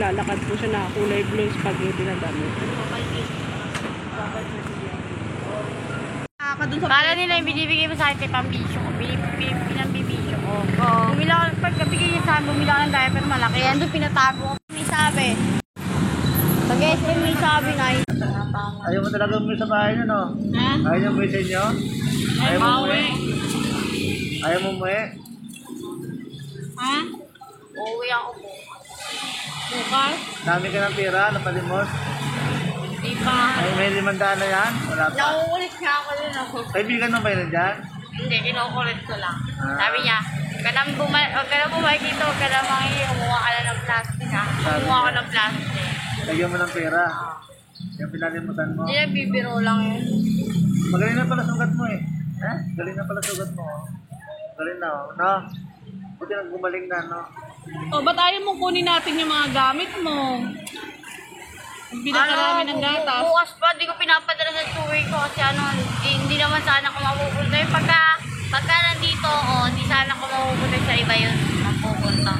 Naglalakad po siya na kulay blue spaghetti na damit. Ka dun sa Kala nila yung binibigay mo sa akin kay pambisyo ko. Pinambibisyo ko. Oo. Bumili ako, pagkabigay niya sa akin, bumili ako ng diaper malaki. Andun pinatago ko. May sabi. Pag SM may sabi na. Ayaw mo talaga umuwi sa bahay niyo, no? Ha? Ayaw niyo umuwi sa inyo? Ayaw mo umuwi? Ayaw mo umuwi? Ha? Uuwi ako po. Bukas? Dami ka ng pera, napalimos. Di pa. Ay, may 500 na yan? Wala pa. Nakukulit nga ako dun ako. Kaibigan mo ba yun dyan? Hindi, kinukulit ko lang. Ah. Sabi niya, "Huwag ka nang bumalik dito, huwag ka nang mangingi, kumuha ka na ng plastic ha." Sabi Kumuha ko niya. ng plastic. Lagyan mo ng pera. Yung pinalimutan mo. Hindi, bibiro lang yun. Magaling na pala sugat mo eh. Ha? Galing na pala sugat mo. Oh. Galing na oh. No? Buti nang gumaling na, no? O, ba't ayaw mong kunin natin yung mga gamit mo? Ang Binakarami ng gatas. Bukas pa, di ko pinapadala sa tuwi ko kasi ano, hindi naman sana ako mapupunta. Yung pagka nandito ako, hindi sana ako mapupunta sa iba yun. Mapupunta.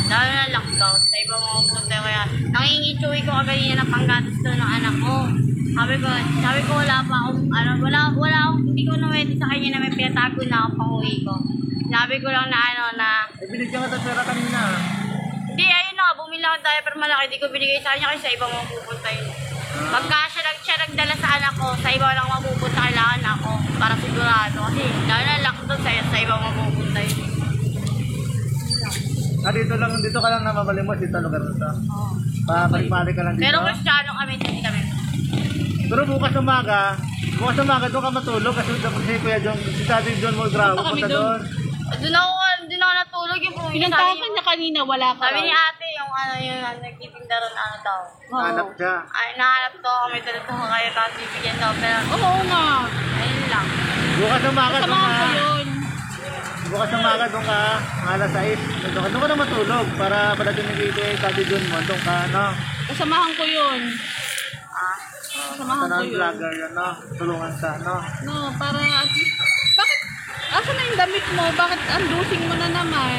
Lalo na lockdown, sa iba mapupunta. Kaya nangingi tuwi ko kaganina ng panggatas doon ng anak ko. Sabi ko wala pa akong, ano, wala, wala akong, hindi ko na sa kanya na may pinatago na ako pang uwi ko. Sabi ko lang na ano, na Eh, binigyan ka ng pera kanina. Hindi, ayun na, bumili ako ng diaper malaki. Hindi ko binigay sa kanya kasi sa iba mapupunta yun. Pagka siya nagdala sa anak ko, sa iba lang mapupunta, kailangan ako para sigurado. Kasi lalo na lockdown, sa iba mapupunta yun. Ah, dito lang, dito ka lang na mamalimos, dito lugar na to. Oo. Pabalik-balik ka lang dito. Pero Kristiyano kami, hindi kami. Pero bukas umaga doon ka matulog kasi si Kuya John, si Daddy John Mulgrao, Punta kami punta doon. doon. Doon ako natulog yung bumili. Pinuntahan Sabi, ka niya kanina, wala ka. sabi ni ate, yung ano, yung ano, nagtitinda ron, ano daw. Oo. Hanap siya. Ay, nahanap to kami, talaga kayo, tapos bibigyan daw. Pero, Oo nga. ayun lang. Bukas umaga doon Samahan ka. ko yun. Bukas umaga doon ka, mga alas 6. Doon ka na matulog para padating ni kay Daddy John mo, doon ka, no? Kasamahan ko yun. Ah. Kasamahan ko Tanang yun. vlogger yun, no? Tulungan ka, no? No, para at least... Bakit? Asan na yung damit mo? Bakit ang dusing mo na naman?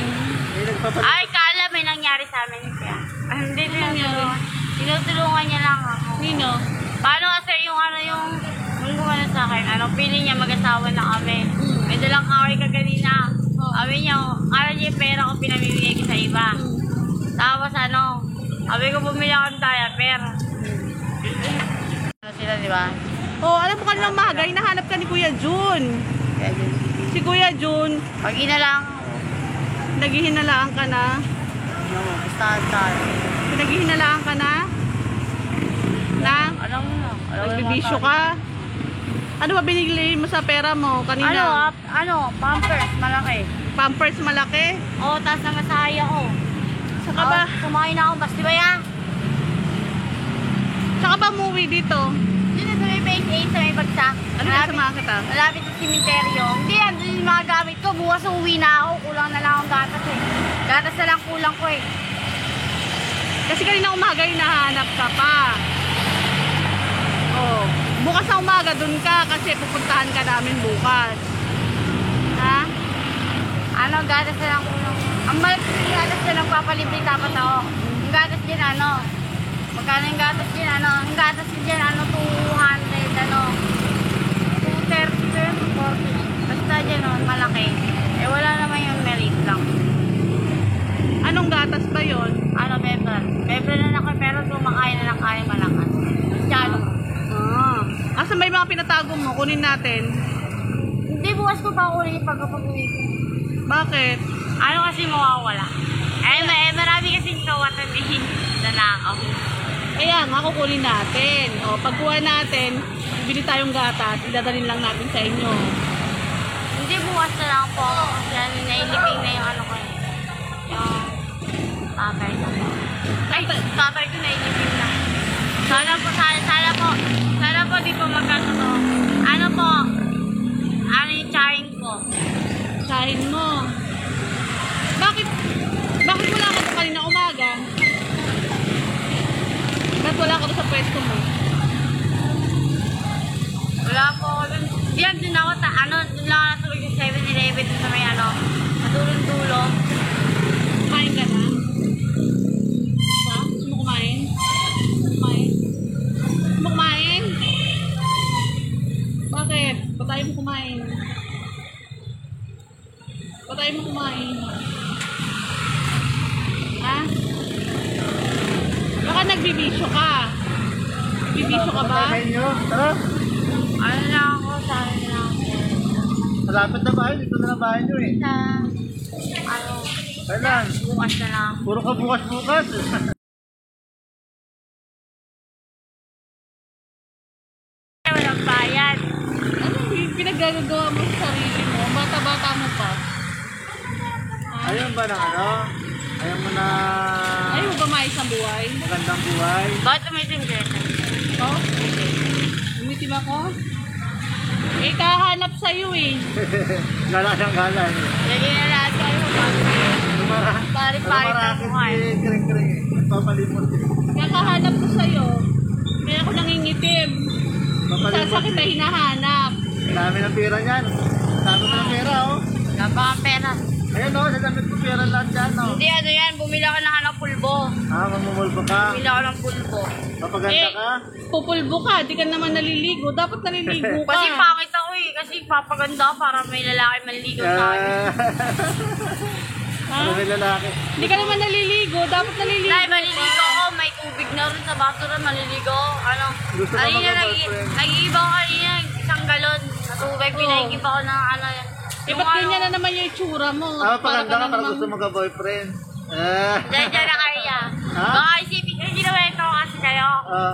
Eh, nagpapalit. Ay, kala may nangyari sa amin kaya. Ay, hindi, Ano nangyari? tinutulungan. Tinutulungan niya lang ako. Nino? Paano kasi yung ano yung nung gumano sa akin, ano, feeling niya mag-asawa na kami. May dalang kahoy kaganina. Oh. Sabi niya, kala niya yung pera ko pinamimigay ko sa iba. Tapos ano, sabi ko bumili ako ng diaper. Ano sila, di ba? Oh, alam mo kanina umaga, hinahanap ka ni Kuya Jun. Kaya yun. Si Kuya Jun, Pag ina lang, naghihinalaan ka na. no, basta tayo. Pinaghihinalaan ka na? Na? Alam mo na. Alam mo na Nagbibisyo ka? Ano ba binigli mo sa pera mo kanina? Ano, ano, pampers, malaki. Pampers malaki? Oo, tapos namasaya ko. Saka ba, Oo, kumain na ako, basta di ba yan? saka ba umuwi dito? Dito sa may phase 8, sa may bagsak. Ano ba samahan kita? Malapit sa simenteryo. Hindi, andun yung mga gamit ko. Bukas uwi na ako. Kulang na lang akong gatas eh. Gatas na lang kulang ko eh. Kasi kanina umaga hinahanap ka pa. Oh, bukas na umaga dun ka kasi pupuntahan ka namin bukas. Ha? Ano, gatas na lang kulang. Ang mahal kasi yung gatas na lang papalibre dapat ako. Yung gatas din ano? Magkano yung gatas din ano? Ang gatas din ano, 200 ano? 230 ba yun? 240. Basta dyan oh, malaki. Eh wala naman yung merit lang. Anong gatas ba yon? Ano, bebra. Bebra na lang ako, pero kumakain na lang kain malakas. Masyado. Ah. Asan ba yung mga pinatago mo? Kunin natin. Hindi, bukas ko pa kunin yung pagkapag-uwi ko. Bakit? Ano kasi mawawala? Eh, marami kasing kawatan eh. Nanakaw. Kaya nga, kukunin natin. O, pagkuha natin, bili tayong gatas, idadalhin lang natin sa inyo. Hindi, bukas na lang po ako kasi ano, nailiping na yung ano ko eh. Yung tatay ko. Ay, tatay ko nailiping na. Sana po, sana, sana po, sana po di po magkatotoo. Ano po, ano yung tsahin ko? Sahin mo. Bakit, bakit wala ka doon kanina umaga? Ba't wala ka doon sa pwesto mo? Wala po ako dun. Diyan, dun ako, ta, ano, dun lang ako natulog sa 7-Eleven dun sa may ano, sa dulong-dulo. Kumain ka na? Magbibisyo ka ba? Sa inyo. Tara. Ano na ako, sabi na ako. Malapit na bahay. Dito na lang bahay nyo eh. Sa, ano, Kailan? bukas na lang. Puro ka bukas-bukas. Walang bayad. Ano yung pinaggagawa mo sa sarili mo? Bata-bata mo pa. Ayaw ba ng ano? Ayaw mo na Ayaw mo ba maayos ang buhay? magandang buhay? Bakit umitim ka? Oh? Umitim ako? Eh, kahanap sa'yo eh. Gala siyang gala eh. Lagi na lahat kayo. Pare-pare Lumarakit ng buhay. si Kring Kring eh. Nagpapalimot eh. Kakahanap ko sa'yo. Kaya ako nangingitim. Papalimot Sasa kita eh. hinahanap. Dami ng pera niyan. Dami mo ng pera oh. Wala pa kang pera. Ayan oh, sa damit ko pera lahat yan oh. Hindi, ano yan, bumili ako ng ano, pulbo. Ah, mamumulbo ka. Bumili ako ng pulbo. Papaganda Eh, ka. pupulbo ka, di ka naman naliligo. Dapat naliligo ka. Kasi pangit ako eh. Kasi papaganda ako para may lalaki manligaw sa akin. Ah, Ha? Para may lalaki. Di ka naman naliligo. Dapat naliligo. Nay, maliligo ako. May tubig na rin sa basura. Maliligo ako. Ano? Gusto ka Kanina, magka-boyfriend? nag-iiba ako kanina. Isang galon na tubig. Pinaigiba ko ng ano. Eh, ba't ganyan na naman yung itsura mo? Ah, papaganda ka para namang- gusto magka-boyfriend. Ah. Diyan, dyan na kayo. Ha? Baka isipin, hindi naman ito kasi kayo. Ah.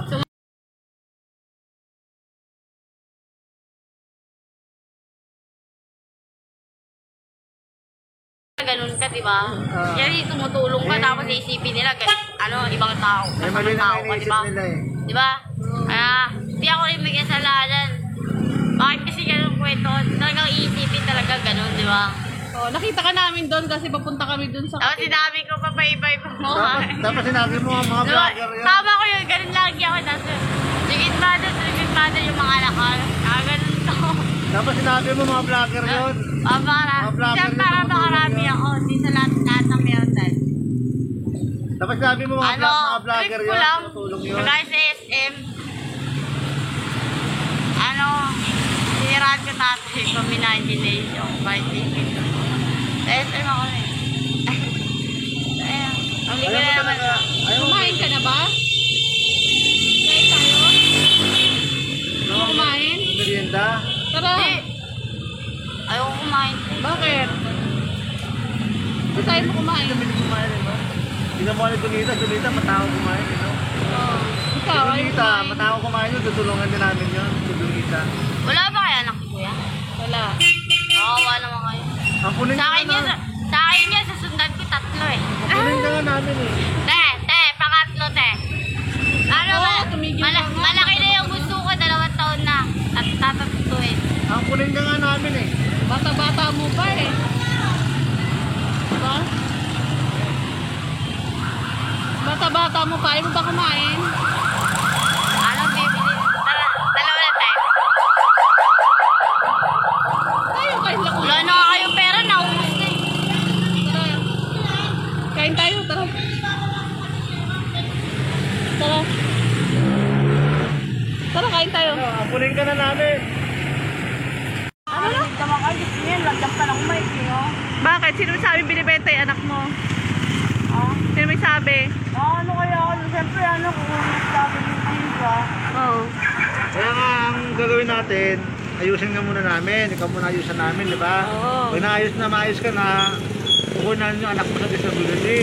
Ganun ka, di ba? Ah. Kasi tumutulong ka, Eh. tapos isipin nila, ano, ibang tao. Eh, mali Kasamang tao na ka, di iniisip ba? nila eh. Di ba? Ah, hindi ako rin may kasalanan. Bakit kasi ganun kwento? Talagang iisipin talaga ganun, di ba? Oh, nakita ka namin doon kasi papunta kami doon sa... Tapos sinabi ko pa pa iba-iba mo. Dapat sinabi mo ang mga Diba? vlogger yun. Tama ko yun, ganun lagi ako. Tapos, sigit mother, sigit mother yung mga anak ko. Ah, ganun to. Dapat sinabi mo mga vlogger yun. Ah, para, Mga vlogger siya yun, para tumutulong makarami yun. ako. Di sa lahat, lahat ng meron tayo. Dapat sinabi mo mga, Ano, mga vlogger trip ko yun. lang. Tumutulong yun. Kagaya sa SM, ano, siniraan ko tatay ko, minangination, kahit isipin ko. Sa SM ako eh. Ayan, ang Ayaw ligo mo na naman. talaga. Ayaw mo. Kumain ka na ba? Kain tayo? No, Kumain? merienda. Tara. Hindi. Ayoko kumain. Bakit? Hindi tayo mo kumain. Hindi kumain eh, no? Hindi na mo ulit Donita. Donita, matao kumain eh, no? Oh. Ikaw, ayaw Donita, kumain. matao kumain yun. Tutulungan din namin yun. Si Donita. Wala ba kaya anak ko, kuya? Wala. Kawawa naman kayo. Ang punin Sa ka akin na. yan, sa akin yan, susundan ko tatlo eh. Ang punin ka nga namin eh. Te, te, pangatlo te. Ano Oo, ba? tumigil ka nga. Malaki na yung gusto ko, 2 taon na. At tatatuin. Ang punin ka nga namin eh. Bata-bata mo pa eh. Diba? Bata-bata mo pa. Ayaw mo ba kumain? Ano, bibili? Tara, dalawa na tayo. Tayo kain lang. Wala na kayong pera, naubos na eh. Tara. Kain tayo, tara. Tara. Tara, kain tayo. Ano, ang punin ka na namin. Ano na? Tama ka, gusto niya, lagyan pa ng mic, eh, oh. Bakit? Sino may sabi binibenta yung anak mo? Ah? Sino may sabi? Ah, ano kaya ako? Siyempre, ano, kung sabi ni Silva. Oo. Kaya nga ang gagawin natin, ayusin nga muna namin. Ikaw muna ayusin namin, di ba? Oo. Pag naayos na maayos ka na, kukunan yung anak mo sa disability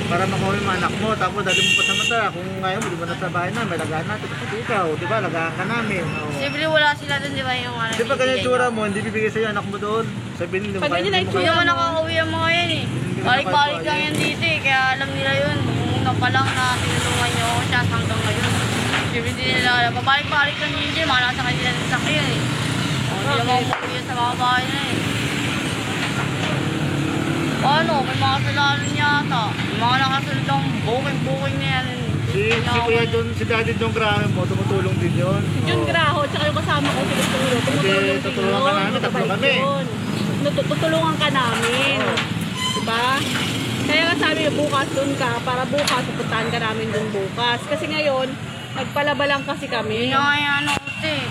para makuha yung anak mo. Tapos dali mo pa sa mata. Kung ngayon mo, di ba nasa bahay na, may lagaan natin. Kasi ikaw, di ba, lagaan ka namin. Oo. Siyempre, wala sila dun, di ba, yung ano. Kasi pag ganyan bibigay tsura niyo. mo, hindi bibigay sa'yo anak mo doon. Sabihin, hindi mo Pag kaya- ganyan ang hindi mo Hindi kaya- naman nakakauwi ang mga yan eh. Hindi ka Balik-balik nakakauwi. lang yan dito eh. Kaya alam nila yun. Yung una pa lang na tinulungan niyo ako siya hanggang ngayon. Siyempre hindi nila alam. Pabalik-balik lang yun dyan. Mga nasa kanila ng sakyan eh. O, hindi naman umuwi yan sa mga bahay na eh. Ano, may mga kasalanan yata. May mga nakasunod akong booking-booking na yan. Si Kuya John, si Daddy John Graham mo, tumutulong din yun. Si Jun Oo. Graho, tsaka yung kasama ko, si Luturo. Tumutulong din tutulungan ka yun. namin, tatlo Mabait kami. yun. Tutulungan ka namin. Diba? Kaya nga sabi ko, bukas dun ka, para bukas, pupuntahan ka namin dun bukas. Kasi ngayon, nagpalaba lang kasi kami. Yun na nga yung ano ko eh.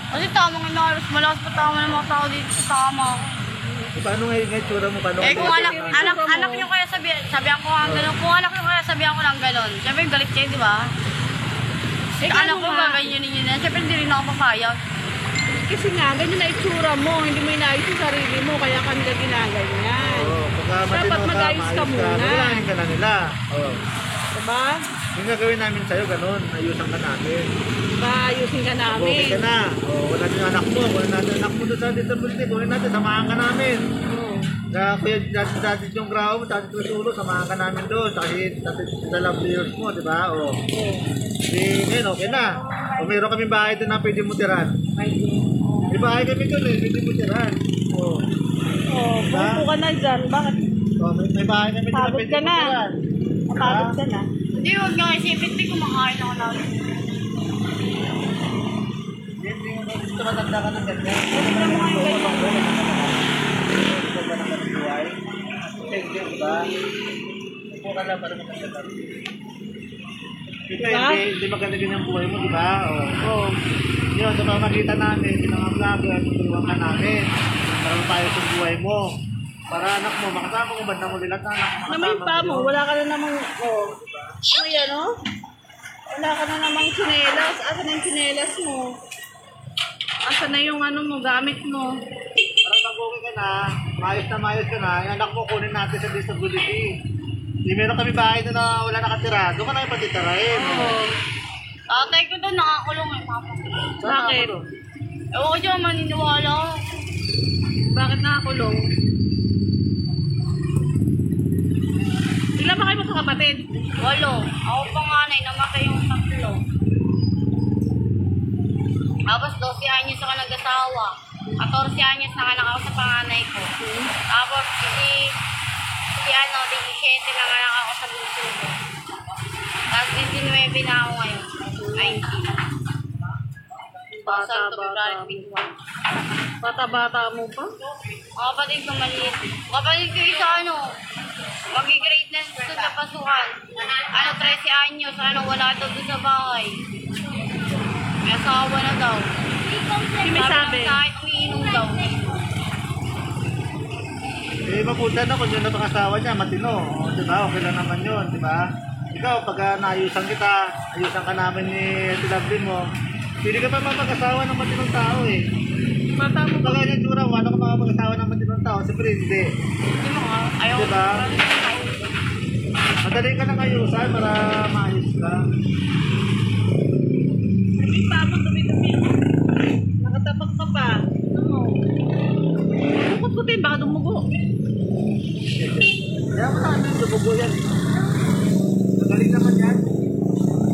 Kasi tama nga malakas, malakas pa tama ng mga tao dito sa tama ako. Paano ngayon nga tsura mo? Paano Eh kung anak, Yung anak, tsura mo. anak nyo kaya sabihan ko nga ganun. Kung anak nyo kaya sabihan ko ng ganun. Siyempre galit kayo, di ba? Eh, Anak ano ko, nga? gaganyanin yun na. Siyempre, hindi rin ako papayag. Kasi nga, ganyan na itsura mo. Hindi mo inaayos yung sarili mo, kaya kanila ginaganyan. Oo, pagka Dapat matino ka, mag-ayos ka maayos muna. Gagalahin ka na nila. Oo. Diba? Yung gagawin namin sa'yo, ganun. Ayusan ka namin. Diba, ayusin ka namin. Okay ka na. O, wala natin yung anak mo. Wala natin yung anak mo doon sa disability. Kunin natin, samahan ka namin. Oo. Na kuya, dati dati yung grao mo, dati yung ulo, samahan ka namin doon. Dati dati sa love years mo, di ba? O, Oo. di, ngayon, okay na. O, meron kaming bahay doon na pwede mo tiran. May bahay kami doon eh, pwede mo tiran. O, Oh, bumupo ka na dyan. Bakit? o may bahay kami doon na Pagod pwede ka mo na. tiran. Napagod ka na. Hindi, huwag niyo isipin. Hindi, kumakain ako lagi. Hindi, hindi mo gusto matanda ka ng ganyan. Tignan mo nga yung ganyan. Gusto ba ng ganung buhay? Hindi, hindi, di ba? Upo ka lang para maganda ka. Dito, Diba? hindi, hindi maganda ganyan buhay mo, di ba? O. Oo. Yun, sa pamamagitan namin, bilang mga vlogger, tutulungan ka namin para mapayos yung buhay mo. Para anak mo, makasama mo bandang huli lahat ng anak mo. Naman yung pa mo, wala ka na namang, oh. Ano yan, oh? Wala ka na namang tsinelas. Asan na yung tsinelas mo? Asan na yung ano mo, gamit mo? Para pag okay ka na, maayos na maayos ka na, yung anak mo kunin natin sa disability. Hindi meron kami bahay na, na wala nakatira, doon ka namin patitirahin. Oo. Tatay ko doon, nakakulong eh, papa. Saan Bakit? ako doon? Ewan ko dyan, maniniwala ako. Bakit nakakulong? Ilan ba kayo magkakapatid? Walo. Ako panganay, namatay yung tatlo. Tapos 12 anyos ako nag-asawa. 14 anyos na anak ako sa panganay ko. Tapos si si ano, 17 na anak ako sa bunso ko. Tapos 19 na ako ngayon. 19. Bata, Bata, bata. February 21. Bata-bata mo pa? Ang kapatid ko maliit. Kapatid ko isa ano, magi-grade na sa kapasukan. Ano, 13 anyos, ano, wala daw doon sa bahay. May asawa na daw. Sino may sabi? Sa akin, umiinom daw. Eh, mabuti na kung yun na pangasawa niya, matino. O, di ba? Okay lang naman yun, di ba? Ikaw, pag naayusan kita, ayusan ka namin ni Ate Lovely mo, pili ka pa mapag-asawa ng matinong tao eh. Bata mo pa. Pag ganyan tsura mo, ano ka makapag-asawa ng matinong tao? Siyempre hindi. Hindi mo nga, ayaw. Diba? Madali ka lang ayusan para maayos ka. Dumi pa mo, dumi-dumi. Nakatapak ka pa. Oo. Kukut-kutin, baka dumugo. Kaya mo namin dumugo yan. Magaling naman yan.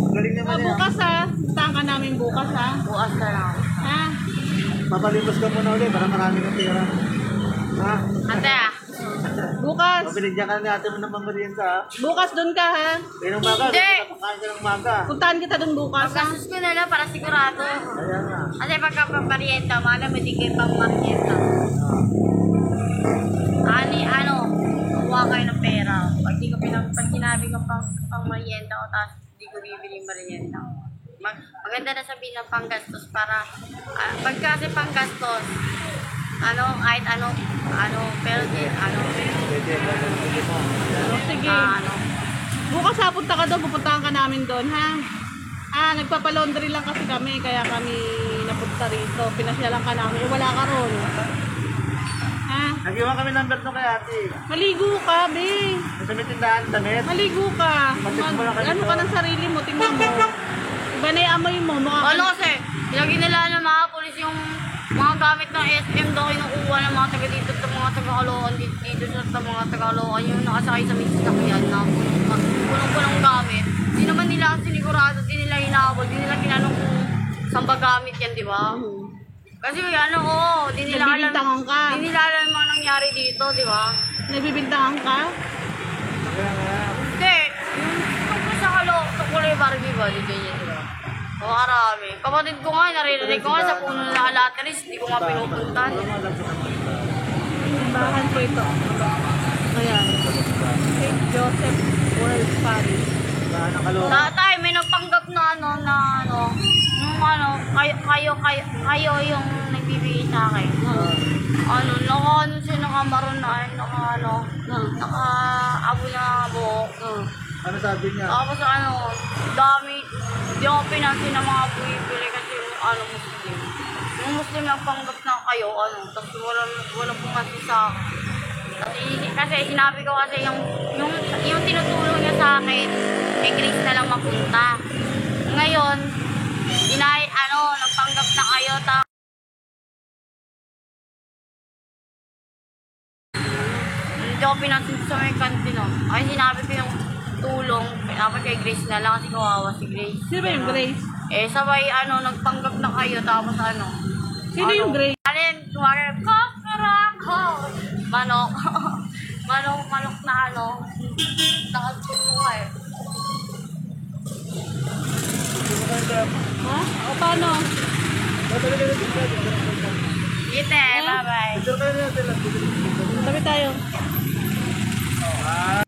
Magaling naman Ah, yan. bukas ha. Puntahan ka namin bukas ha. Bukas na lang. Ha? Papalimos ka muna ulit para marami kang pera. Ha? Ate ah, Bukas. Pabiligyan ka na ni ate mo ng pamerienda ha. Bukas doon ka ha. Kaya ng umaga, Hindi. pakain ka ng umaga. Puntahan kita doon bukas ha. pagkasus ko na lang para sigurado. Kaya nga. Kasi pagka pamarienta, malam hindi kayo pang marienta. Ani, ano, kuha kayo ng pera. Pag di ko pag sinabi ko pang merienda ko, tapos di ko bibili yung merienda ko. Maganda na sabihin ng panggastos para, pag kasi panggastos, ano, kahit ano, ano, pero di, ano, Pwede, pwede, pwede mo. Oh, sige. ano, Bukas ha, punta ka doon. Pupuntahan ka namin doon ha. Ah, nagpapalaundry lang kasi kami. Kaya kami napunta rito. Pinasyalan ka namin. Eh, wala ka ron. Ha? Nag-iwan kami number nung kay ate. Maligo ka, be. Sa may tindahan, damit. Maligo ka. Patik mo lang kayo Ano ka ng sarili mo, tingnan mo. Iba na yung amoy mo. Mukha ano kasi, lagi nila ng mga pulis yung mga gamit ng SM daw kinukuha ng mga taga dito at mga taga Caloocan dito, dito sa mga taga Caloocan yung nakasakay sa may sasakyan na punong-punong gamit. Di naman nila sinigurado, di nila hinabol, di nila tinanong kung saan ba gamit yan, di ba? Kasi ano, oo, di nila alam. Nagbibintangan ka. Di nila alam yung mga nangyari dito, di ba? Nagbibintangan ka? Kaya nga. Hindi, yung tungkol sa Caloocan, tungkol kay Barbie ba, di ganyan, di ba? Oo, karami. Kapatid ko nga, naririnig ko nga sa puno ng Alateris, hindi ko nga pinupuntahan. Simbahan po ito. Ayan. St. Joseph World Parish. Tindahan ng Caloocan. Tatay, may nagpanggap na ano, na ano, nung ano, kayo, kayo, kayo, kayo yung nagbibigay sa akin. Ano, naka ano siya, nakamaroon na, naka ano, naka abo na buhok. Ano sabi niya? Tapos ano, dami, Hindi ako pinansin ng mga bumibili kasi yung ano, Muslim. Yung Muslim nagpanggap na kayo, ano, tapos walang pumansin sa akin. Kasi sinabi ko kasi yung tinutulong niya sa akin, eh Grace na lang mapunta. Ngayon, inay, ano, nagpanggap na kayo, tapos hindi ako pinansin sa may kantin, oh. Ay, sinabi ko yung tulong, dapat kay Grace na lang kasi kawawa si Grace. Sino ba yung Grace? Eh, sabay, ano, nagpanggap na kayo, tapos ano. Sino ano, yung Grace? Ano yun, kumari, kakarako! Manok. Manok, manok na ano. Nakatulong eh. Ha? O paano? Ite, bye-bye. Picture kayo na, Ate Lovely. Tabi tayo. Ah.